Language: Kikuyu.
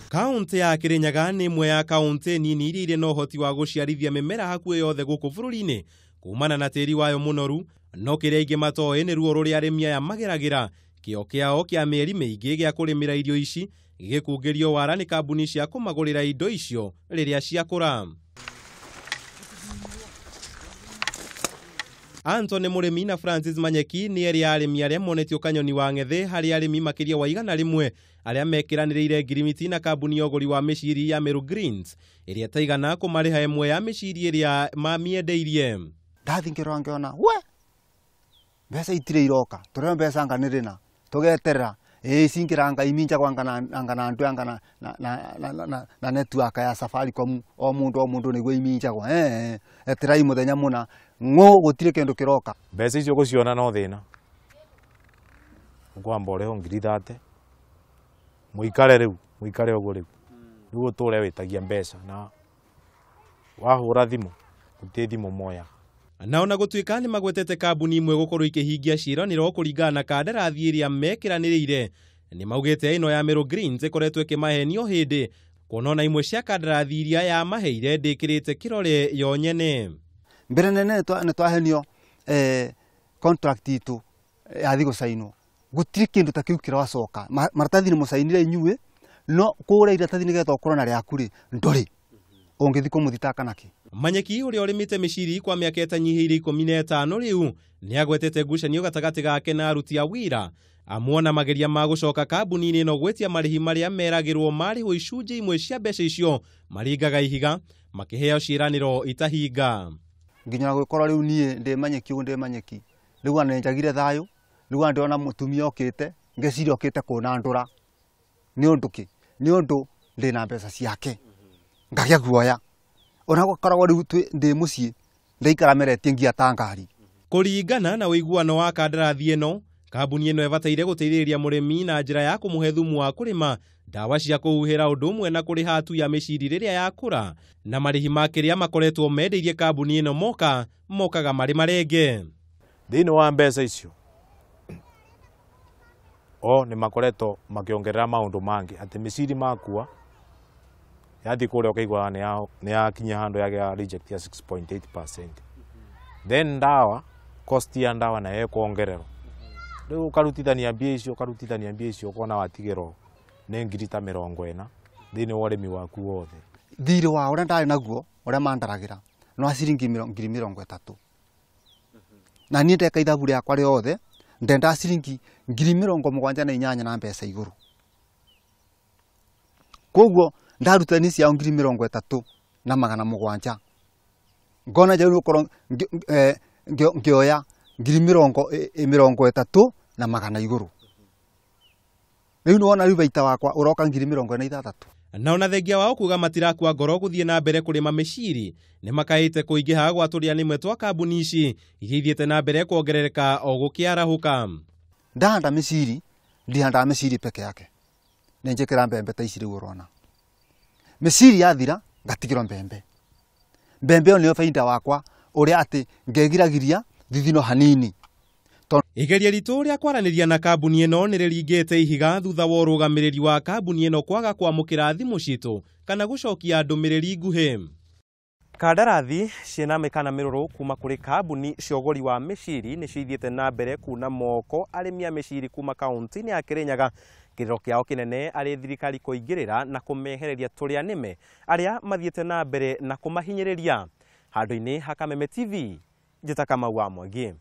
Kaunti ya Kirinyaga nĩ ĩmwe ya kaunti nini iria irĩ na ũhoti wa gũciarithia mĩmera hakuhĩ yothe gũkũ bũrũri-inĩ kumana na tĩri wayo mũnoru, no kĩrĩa aingĩ matoĩ nĩ ruo rũrĩa arĩmi aya mageragĩra. Kĩo kĩao kĩa mĩeri mĩingĩ gĩa kũrĩmĩra irio ici gĩgĩkungĩrio wara nĩ kambuni cia kũmagũrĩra indo icio rĩrĩa ciakũra. Anthony Mũrĩmi na Francis Manyeki nĩ erĩ a arĩmi arĩa monetio kanyoni wa ng'ethe harĩ arĩmi makĩria wa 100 arĩa mekĩranĩrĩire ngirimiti na kambuni ya ũgũri wa mĩciri ya Meru Greens ĩrĩa ĩtaigana kũmarĩha ĩmwe ya mĩciri ĩrĩa mamĩendeirie. Ndathi ngĩrora ngĩona we mbeca itirĩ iroka, tũrĩo mbeca anga nĩ rĩna tũgeterera ĩĩ cingĩranga iminjagwo anga na andũ anga na network ya Safaricom o mũndũ nĩguo iminjagwo eterai mũthenya mũna ng'ũ gũtirĩ kĩndũ kĩroka. Mbeca icio gũciona no thĩna, ũkwamba ũrĩhwo 30,000 mũikare rĩu, mũikare ũguo rĩu rĩu ũtũre wĩtagia mbeca na wahũra thimũ gũtirĩ thimũ moyaga. Na ona gũtuĩka nĩ magwetete kambuni imwe gũkorwo ikĩhingia ciĩranĩro kũringana na kandarathi ĩrĩa mekĩranĩrĩire, nĩ maugĩte ĩno ya Meru Greens ĩkoretwo ĩkĩmahenio hĩndĩ kuona ona imwe cia kandarathi iria yamaheire ndĩkĩrĩte kĩrore yo nyene. Mbere nene nĩ twahenio contract itũ yathi gũcainwo, gũtirĩ kĩndũ ta kĩu kĩracoka. Maratathi nĩ mũcainire inyuĩ, no kũrĩa iratathi nĩgetha ũkorwo na rĩaku rĩ ndũrĩ ũngĩthiĩ kũmũthitaka nakĩ. Manyeki ũrĩa ũrĩmĩte mĩciri kwa mĩaka ĩtanyihĩire 15 rĩu nĩ agwetete ngucanio gatagatĩ gake na aruti a wĩra amuona mageria ma gũcoka kambuni-inĩ ĩno gwĩtia marĩhi marĩa meragĩrwo marĩhwo icunjĩ imwe cia mbeca icio maringaga ihiga makĩheo ciĩranĩro itahinga. Nginya gũkorwo rĩu niĩ ndĩ Manyeki ũguo ndĩ Manyeki rĩu ona nĩnjagire thayũ, rĩu ona ndĩrona mũtumia okĩte ngeciria okĩte kũnandũra nĩ ũndũ kĩ? Nĩ ũndũ ndĩna mbeca ciake ngagĩa guoya ona gũkoragwo rĩu ndĩ mũciĩ ndaikara meretie ngia ta ngari. Kũringana na ũiguano wa kandarathi ĩno, kambuni ĩno ĩbataire gũteithĩrĩria mũrĩmi na njĩra ya kũmũhe thumu wa kũrĩma, ndawa cia kũhuhĩra ũndũ ũmwe na kũrĩha atu ya mĩciri rĩrĩa yakũra, na marĩhi ma kĩrĩa makoretwo mendeirie kambuni ĩno moka mokaga marĩ marenge. Thĩinĩ wa mbeca icio o nĩ makoretwo makĩongerera maũndũ mangĩ atĩ mĩciri makua yathi kũrĩa ũkaigua nĩ yakinya handũ yagĩa reject ya 6.8%. Then ndawa cost ya ndawa nayo ĩkongererwo, rĩu ũkarutithania mbia icio ũkona watigĩrwo nĩ 40,000 thĩinĩ wa ũrĩmi waku wothe. Thirĩ wa ũrĩa ndarĩ naguo ũrĩa mandaragĩra no ciringi 30,000 na niĩ ndeka ithabu rĩakwa rĩothe ndenda ciringi 78,000 na mbeca igũrũ, koguo ndarutani ciao 30,700 ngona jau gũkorwo ngĩoya 30,300 igũrũ. Rĩu nĩwona rĩu baita wakwa ũroka 46,000. Na ona thengia wao kuga matirakua ngoro gũthiĩ na mbere kũrĩma mĩciri nĩ makaĩte kũingĩha gwa tũrĩa nĩmwe twa kambuni ici iria ithiĩte na mbere kuongerereka o gũkĩarahũka. Ndahanda mĩciri ndihandaga mĩciri peke yake, nĩnjĩkĩra mbembe ta ici rĩu ũrona. Mĩciri yathira ngatigĩrwo mbembe, mbembe ĩyo nĩyo bainda wakwa ũrĩa atĩ ngegiragiria thithino hanini. Igeria ritũ rĩa kwaranĩria na kambuni ĩno nĩ rĩringĩte ihiga thutha wa ũrũgamĩrĩri wa kambuni ĩno kwaga kwamũkĩra thimũ citũ kana gũcokia ndũmĩrĩri nguhĩ. Kandarathi ciĩna mĩkana mĩrũrũ kuma kũrĩ kambuni cia ũgũri wa mĩciri nĩcio ithiĩte na mbere kuna moko arĩmi a mĩciri kuma kaunti-inĩ ya Kirinyaga. Kĩrĩro kĩao kĩnene arĩ thirikari kũingĩrĩra na kũmehereria tũrĩa nĩme arĩa mathiĩte na mbere na kũmahinyĩrĩria. Handũ-inĩ ha Kameme TV, njĩta Kamau wa Mwangi.